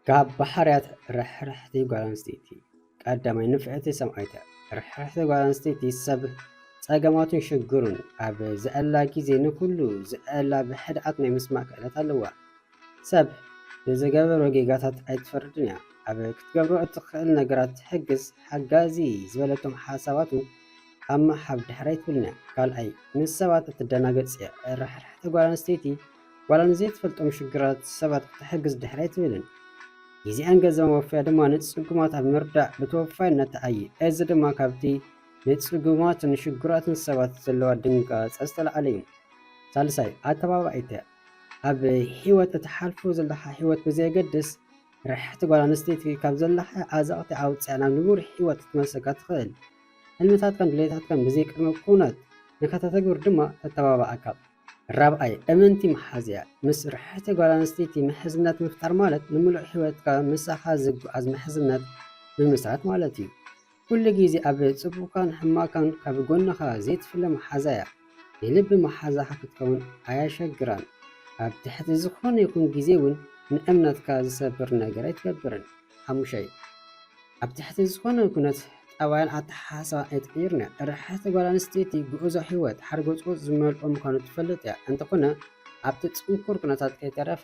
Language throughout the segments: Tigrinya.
ካብ ባህርያት ርሕርሕቲ ጓል ኣንስተይቲ። ቀዳማይ፣ ንፍዕቲ ሰማዒት። ርሕርሕቲ ጓል ኣንስተይቲ ሰብ ጸገማቱን ሽግሩን ኣብ ዘዕላ ግዜ ንኹሉ ዘዕላ ብሕድኣት ናይ ምስማዕ ክእለት ኣለዋ። ሰብ ብዝገበሮ ጌጋታት ኣይትፈርድን እያ። ኣብ ክትገብሮ እትኽእል ነገራት ትሕግዝ፣ ሓጋዚ ዝበለቶም ሓሳባቱ ኣማሓብ ድሕር ኣይትብልን እያ። ካልኣይ፣ ምስ ሰባት እትደናገጽ እያ። ርሕርሕቲ ጓል ኣንስተይቲ ዋላ ንዘይትፈልጦም ሽግራት ሰባት ክትሕግዝ ድሕር ኣይትብልን። ግዜኣን ገንዘባን ወፍያ ድማ ንጽጉማት ኣብ ምርዳእ ብተወፋይነት ትዓዪ። እዚ ድማ ካብቲ ንጽጉማትን ሽጉራትን ሰባት ዘለዋ ድንጋጸ ዝተላዕለ እዩ። ሳልሳይ፣ ኣተባባዒት እያ። ኣብ ህይወት እትሓልፎ ዘለኻ ህይወት ብዘየገድስ፣ ርሕቲ ጓል ኣንስተይቲ ካብ ዘለኻ ኣዘቕቲ ኣውጽኣ ናብ ንቡር ህይወት ክትመልሰካ ትኽእል። ሕልምታትካን ድሌታትካን ብዘይ ቅድመ ኩነት ንኸተተግብር ድማ ተተባብዓካ። ራብዓይ፣ እምንቲ መሓዝያ። ምስ ርሕቲ ጓል ኣንስተይቲ ምሕዝነት ምፍጣር ማለት ንምሉእ ህይወትካ ምሳኻ ዝጓዓዝ ምሕዝነት ምምስራት ማለት እዩ። ኩሉ ግዜ ኣብ ጽቡቕካን ሕማቕካን ካብ ጎንኻ ዘይትፍለ መሓዛ እያ። ናይ ልቢ መሓዛኻ ክትከውን ኣየሸግራን። ኣብ ትሕቲ ዝኾነ ይኹን ግዜ እውን ንእምነትካ ዝሰብር ነገር ኣይትገብርን። ሓሙሻይ፣ ኣብ ትሕቲ ዝኾነ ኩነት ጠባያን ኣተሓሳስባን ኣይትቅይርን እያ። ርሕቲ ጓል ኣንስተይቲ ጉዕዞ ህይወት ሓርጎጽጎጽ ዝመልኦ ምዃኑ ትፈልጥ እያ። እንተኾነ ኣብቲ ጽንኩር ኩነታት ከይተረፈ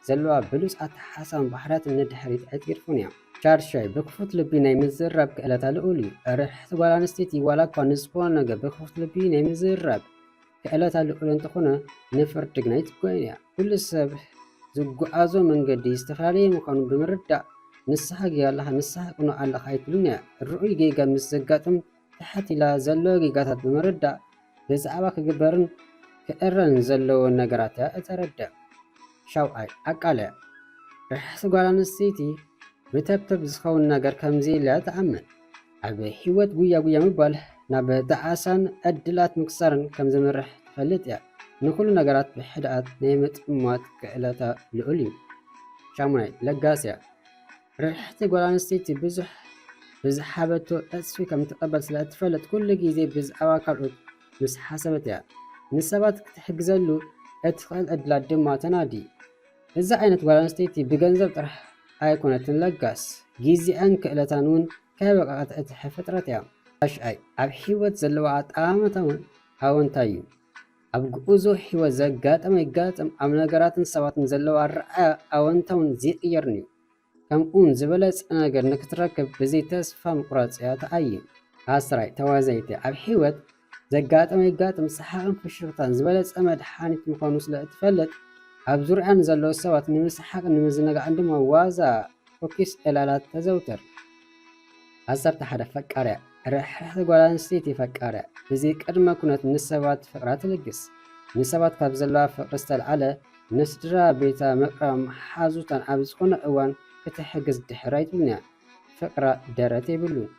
ዘለዋ ብሉጽ ኣተሓሳስባን ባህርያትን ንድሕሪት ኣይትገድፎን እያ። ሻድሻይ፣ ብክፉት ልቢ ናይ ምዝራብ ክእለታ ልዑል እዩ። ርሕቲ ጓል ኣንስተይቲ ዋላ እኳ ንዝኾነ ነገር ብክፉት ልቢ ናይ ምዝራብ ክእለታ ልዑል እንተኾነ ንፍርዲ ግን ኣይትጓየን እያ። ኩሉ ሰብ ዝጓዓዞ መንገዲ ዝተፈላለየ ምዃኑ ብምርዳእ ንስኻ ጌጋ ኣለኻ፣ ንስኻ ቅኑዕ ኣለኻ ኣይትብልን እያ። ርኡይ ጌጋ ምስ ዘጋጥም ትሕት ኢላ ዘሎ ጌጋታት ብምርዳእ ብዛዕባ ክግበርን ክእረን ዘለዎን ነገራት እያ እተረድእ። ሻውዓይ፣ ኣቃልዕ። ርሕቲ ጓል ኣንስተይቲ ብተብተብ ዝኸውን ነገር ከም ዘየልያ ትኣምን። ኣብ ህይወት ጉያ ጉያ ምባል ናብ ጣዕሳን ዕድላት ምክሳርን ከም ዝመርሕ ትፈልጥ እያ። ንኹሉ ነገራት ብሕድኣት ናይ ምጥማት ክእለታ ልዑል እዩ። ሻሙናይ፣ ለጋስ እያ። ርሕቲ ጓል ኣንስተይቲ ብዙሕ ብዝሓበቶ ዕጽፊ ከም ትቐበል ስለ እትፈልጥ ኩሉ ግዜ ብዛዕባ ካልኦት ምስ ሓሰበት እያ። ንሰባት ክትሕግዘሉ እትኽእል ዕድላት ድማ ተናዲ። እዛ ዓይነት ጓል ኣንስተይቲ ብገንዘብ ጥራሕ ኣይኮነትን ለጋስ፣ ግዜኣን ክእለታን እውን ከየበቃቐት እትሕብ ፍጥረት እያ። ታሽዓይ፣ ኣብ ህይወት ዘለዋ ኣጠማምታ እውን ኣወንታይ እዩ። ኣብ ጉዕዞ ህይወት ዘጋጠመ ይጋጠም፣ ኣብ ነገራትን ሰባትን ዘለዋ ኣረኣእያ ኣወንታውን ዘይቅየርን እዩ። ከምኡውን ዝበለጸ ነገር ንክትረክብ ብዘይ ተስፋ ምቁራጽ እያ ትኣይ። ዓስራይ፣ ተዋዛይቲ። ኣብ ህይወት ዘጋጠመ ይጋጥም፣ ሰሓቕን ፍሽኽታን ዝበለጸ መድሓኒት ምዃኑ ስለ እትፈልጥ፣ ኣብ ዙርያኣ ንዘለዉ ሰባት ንምስሓቕን ንምዝንጋዕን ድማ ዋዛ፣ ፎኪስ፣ ዕላላት ተዘውትር። ዓሰርተ ሓደ፣ ፈቃርያ። ርሕርሕቲ ጓል ኣንስተይቲ ፈቃርያ። ብዘይ ቅድመ ኩነት ንሰባት ፍቕራ ትልግስ። ንሰባት ካብ ዘለዋ ፍቕሪ ዝተልዓለ፣ ንስድራ ቤታ፣ መቕረባ መሓዙታን ኣብ ዝኾነ እዋን ክትሕግዝ ድሕር ኣይትብልን እያ። ፍቕራ ደረት የብሉን።